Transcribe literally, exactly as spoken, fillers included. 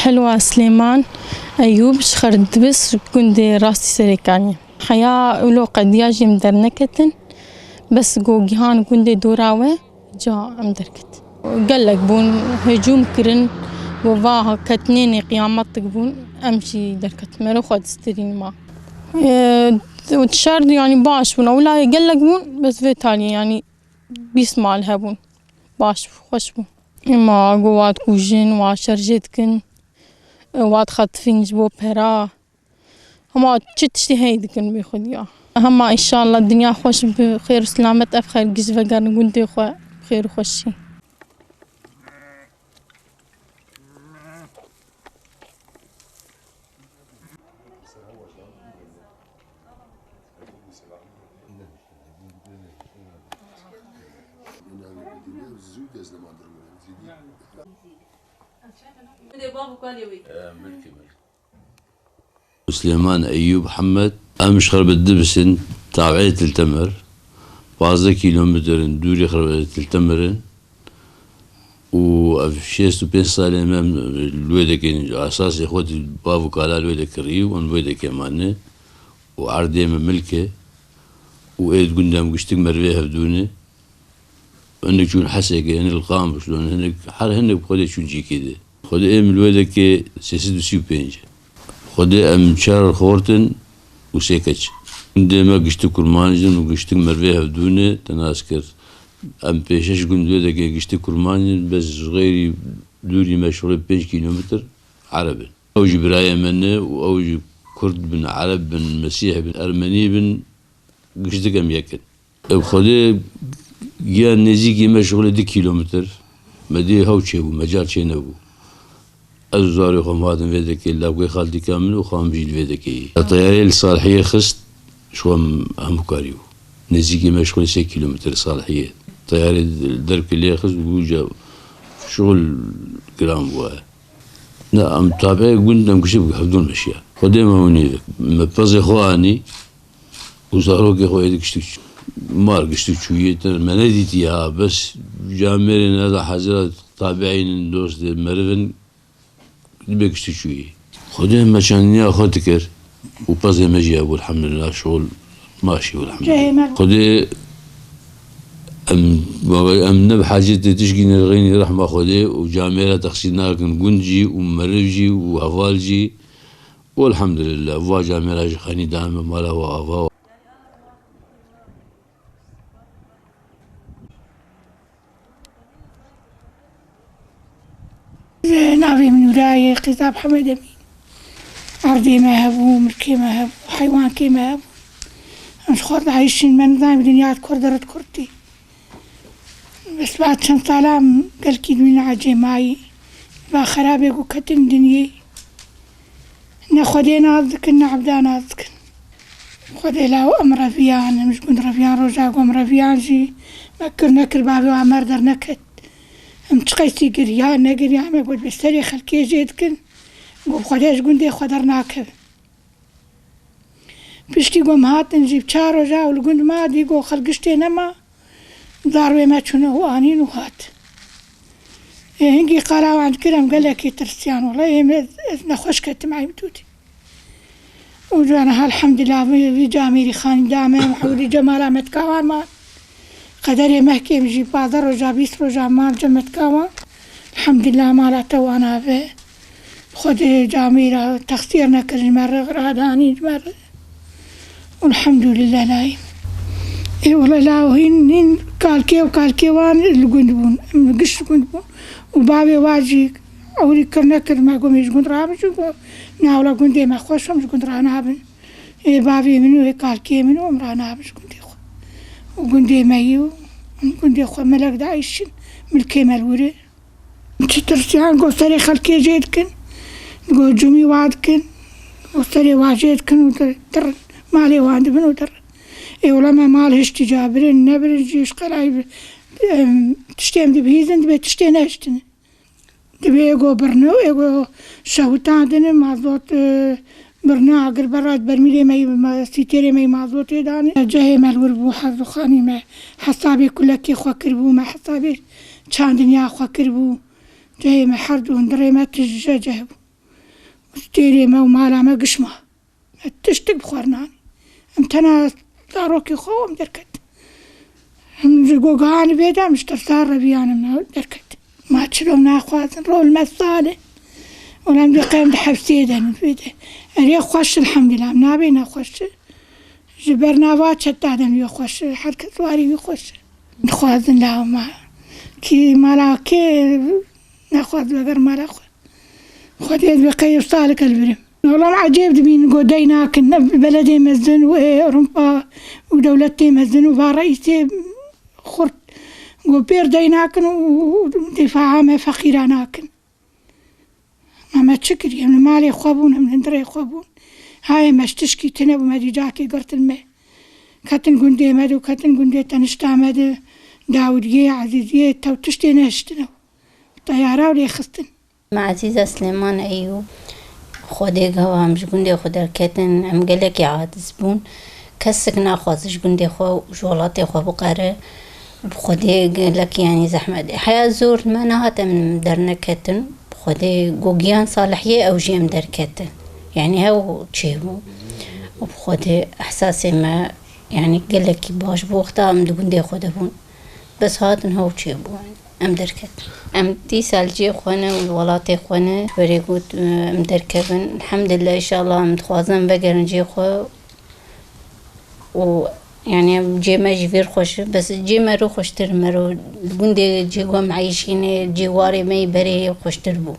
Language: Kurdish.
Helwa Silêman Eyûb ji Xerdibis gundê rastî Serêkaniyê. Heya wilo qediya jî em derneketin. Bes go gihan gundê dora we ca em derketin. Gelek bûn, hicûm kirin, got, va ketinênê qiyametik bûn, em jî derketin. Mero xwe distirîn ma. Ê, şer, yanî, baş bûn. Ewla gelek bûn, bes vê taliyê, yanî, bîst mal hebûn. Baş bû, xweş bû. Ema go wa dikujin, wa şerjê dikin, wa dixetifîn ji bo pera. Hema çi tiştî hey dikin bê xwediya. Hema înşallah dinya xweş bi xêr û silamet ev xelk giş vegerin gundê xwe bi xêr û xweşî. Silêman Eyûb Hemed, em ji Xerbet Dibis in, tabiê Til Temer, pazdeh kîlometr in dûrî Xerbet Til Temer in. Û ev şêst û pênc salê me em li wê dekê, esasê xwe di bav û kala li wê de kirî û em li wê dekê mane û erdê me milk e û ê di gundê em giştik merivê hevdû ne. Hinek çûn Hesekê, hinek li Qamişlo ne, hinek her hinek bi Xwedê çûn cîkê de. Xwedê ê min li wê dekê sê sed û sî û pênc e. Xwedê em çar xort in û sê keç. Gundê me giştik kurmanc in û giştik merivê hevdû ne, te nas kir. Em pêşeş gund wê dekê giştî kurmanc in, bes ji xeyrî dûrî me şixulê pênc kîlometr ereb in. Ew jî birayê me ne û ew jî kurd bin, ereb bin, mesîh bin, ermenî bin, giştik em yek in. Ev Xwedê giya nêzîkî me şixulê du kîlometr, me dê hew çêbû, mecal çênebû. Ez û zarê xwe em hatin vê dekê, lawkê xaltîka min û xwe em jî li vê dekê yî. Teyarê li Salihiyê xist, ji xwe em hemûkarî bû. Nêzîkî me ji xwe sê kîlometre Salihiyê. Teyarê li dervkê lê xist û ca şixul giran bû. Ne, em tabiê gund em giştî bi hevdûn meşiya. Xwedê me hûnî, me pezê xwe anî û zarokê xwe êdî giştî çû. Mar giştî çûyê te me nedîtî ha, bes camêrê neda hezira tabiînin dostê merivin. Dibê giştî çûyî. Xwedê me çandiniya xwe dikir û pezê me jî hebû, elhamdulillah, şol maşî bû, elhamdulillah. Cehê me. Xwedê em, em ne bi hacetê tişkî ne rexînî rehma Xwedê û camêra texsîr nakin gund jî û meriv jî û heval jî û elhamdulillah, va camêra jî xenî dame mala wa ava. Navê min Nûra ye, qîza Mihemed Emîn. Erdê me hebû, milkê me hebû, heywankê me hebû. Em ji xwe diheyşîn, me nizanî dinya di kur de rit kurtî. Bes ba çend sala em gelkî dûyî ecê mayî. Va xerabê ku ketin dinyê. Ne Xwedê nas dikin, ne ebda nas dikin. Xwedê law em reviyan, em ji gund reviyan, roja ku em reviyan jî me kir nekir, bavê wa mer derneket. Em çi qeysî giriya, negiriya, me got, bê serê xelkê jê dikin, got, Xwedê ji gundê xwe dernakeve. Piştî ku em hatin jî çar roja û li gund ma, dî got, xelk giştê nema. Zarwê me çûne û anîn û hat. Ê, hingî qala wan dikir, em gelekî tirsiyan, wele ê me, ez nexweş ketim, eyb tûtî. Û cana, elhamdulillah, vî, vî camêrî xanî dame, em hewlî cemala metka wan man. Qederê mehkê em jî pazdeh roja, bîst roja man cem metka wan. Elhamdulillah, mala te wana ve. Xwedê camîra texsîr nekirin me re, radanîn me re. Elhamdulillah layî. Ê wele la hîn, hîn kalkê û kalkê wan li gund bûn. Em giş li gund bûn. Û bavê wa jî ewrî kir nekir me gomê ji gund rabin, çunku navla gundê me xweş em ji gund ranabin. Ê bavê min û ê kalkê min û em ranabin ji gundê xwe. Û gundê me yî û em gundê xwe melek daîşin, milkê me li wir e. Çi tirsiyan, go serê xelkê jê dikin, go cumî wa dikin, go serê wa jê dikin û dir-, dirin. Malê wan dibin û dirin. Ê wela me mal hiştî ca birin, nebirin jî ji qelayî bi-, em, tiştê em dibihîzin, dibê tiştê nehiştine. Dibê ê go birne û ê go şewitandine, mazot, e, Birna agir berra bermîlê me yî, ma-, sîtêrê me yî mazotê danê. Cehê me li wir bû, her du xanî me hesabê kulekê xwe kiribû, me hesabê çandiniya xwe kiribû. Cehê me her du hundirê me tije ceh bû. Têrê me û mala me giş ma. Me tiştik bi xwe re nanî. Em tena zarokê xwe em derket. Em ji gogahanê vê de em ji tirsa re biyan em derket. Ma çilo naxwazin, rol me sal e. Wela em dê qey em di hepsê de ne vê de. Erê xweş, elhamdulillah, em nabê nexweş. Ji ber nava çeta de wê xweş, her kes warê wî xweş. Dixwazin la ma. Kî mala kê nexwaz veger mala xwe. Xwedê divê qey ev saleke li vir im. Wela em ecêb dibînin, got dey nakin, ne beledê mezin û ê Ewropa û dewletê mezin û va reîsê xurt. Got pêr dey nakin û dîfaa me feqîra nakin. Ma me çi kirî? Em li malê xwe bûn, em li hundirê xwe bûn. Hayê me ji tişkî tune bû, me dî cakê girtin me. Ketin gundê me de û ketin gundê tenişta me de, Dawidiyê, Ezîziyê, tew tiştê nehiştine. Teyara lê xistin. Me Ezîza Silêman Eyûb, Xwedê gava em ji gundê xwe derketin, em gelekî aciz bûn. Kesik naxwaze ji gundê xwe û ji welatê xwe biqere. Bi Xwedê gelekî, yanî, zehmet. Heya zor me nehat em derneketin. Bi Xwedê ku giyan salihiyê ew jî em derketin. Yanî hew çêbû. Û bi Xwedê ehsasê me, yanî, gelekî baş bû wexta em di gundê xwe de bûn. Bes hatin hew çêbû, em derketin. Em dîsa li cihê xwe ne û li welatê xwe ne. Berê got, e, em derkevin. Elhamdulillah, înşallah em dixwazin em vegerin cihê xwe. Û, yanî, cihê me jî vêr xweş e. Bes cihê me ro xweştir, me ro li gundê cihê ku em eyşînê, cihê warê me yê berê xweştir bû.